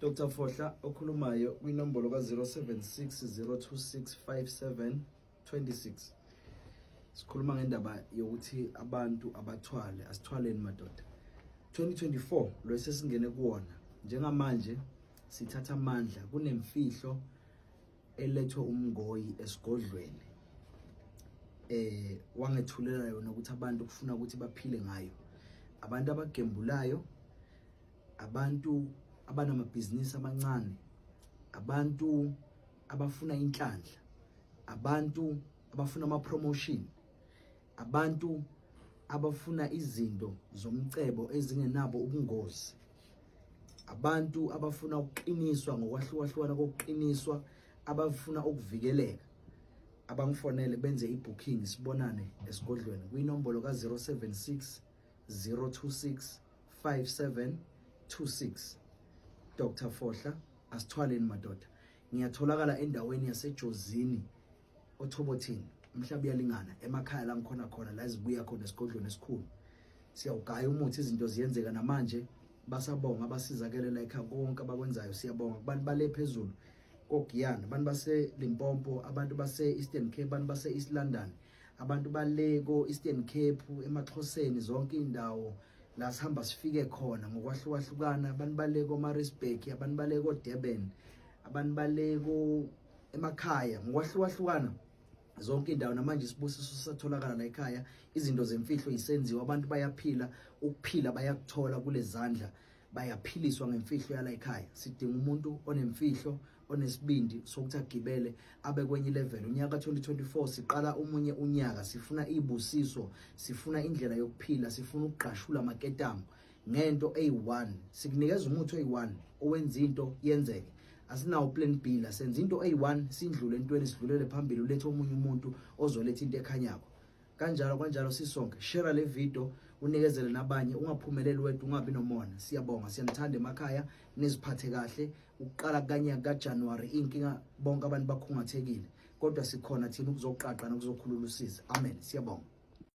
Dr Fohla okhulumayo kwinombolo ka-076 026 5726. Sikhuluma ngendaba yokuthi abantu abathwale. Asithwaleni madoda. 2024 lo sesingene kuwona njengamanje, sithatha amandla. Kunemfihlo elethwe umngoyi esigodlweni, wangethulela yona ukuthi abantu kufuna ukuthi baphile ngayo, abantu abagembulayo, abantu abanamabhizinisi amancane, abantu abafuna inhlanhla, abantu abafuna ama-promotion, abantu abafuna izinto zomcebo ezingenabo ubungozi, abantu abafuna ukuqiniswa ngokwahlukahlukana kokuqiniswa, abafuna ukuvikeleka. Abangifonele benze ibooking, sibonane esigodlweni kwinombolo ka-076 026 5726. Dr Fohla. Asithwaleni madoda. Ngiyatholakala endaweni yaseJozini, oThobothini, umhlaba uyalingana, emakhaya la ngikhona khona, la ezibuya khona esigodlweni esikhulu. Siyawugaya umuthi, izinto ziyenzeka namanje. Basabonga abasizakele la ekhaya, konke abakwenzayo siyabonga. Kubantu bale phezulu koGiyana, abantu base Limpopo, abantu base Eastern Cape, abantu base East London, abantu bale ko Eastern Cape, emaXhoseni, zonke indawo la sihamba sifike khona ngokwahlukahlukana, abantu bale ko Maritzburg, abantu bale ko Durban, abantu bale ko emakhaya ngokwahlukahlukana, zonke indawo. Namanje isibusiso sisatholakala la ekhaya. Izinto zemfihlo isenziwa, abantu bayaphila, ukuphila bayakuthola kulezandla, bayaphiliswa ngemfihlo yala ekhaya. Sidinga umuntu onemfihlo, onesibindi sokuthi agibele abe kwenye level. Unyaka 2024 siqala omunye unyaka, sifuna izibusiso, sifuna indlela yokuphila, sifuna ukugqashula amaketamo ngento eyi-1. Sikunikeza umuthi oyi-1 owenza into yenzeke. Asinawo plan B la, senza into eyi-1, sindlule entweni, sidlulele phambili, ulethe omunye umuntu ozoletha into ekhanyako, kanjalo kanjalo sisonke. Share le video, unikezele nabanye. Ungaphumeleli wedwa, ungabi nomona. Siyabonga, siyanithanda emakhaya, niziphathe kahle. Ukuqala kanyaka kaJanuary, inkinga bonke abantu bakhungathekile, kodwa sikhona thina ukuzoqaqa nokuzokhulula usizi. Amen, siyabonga.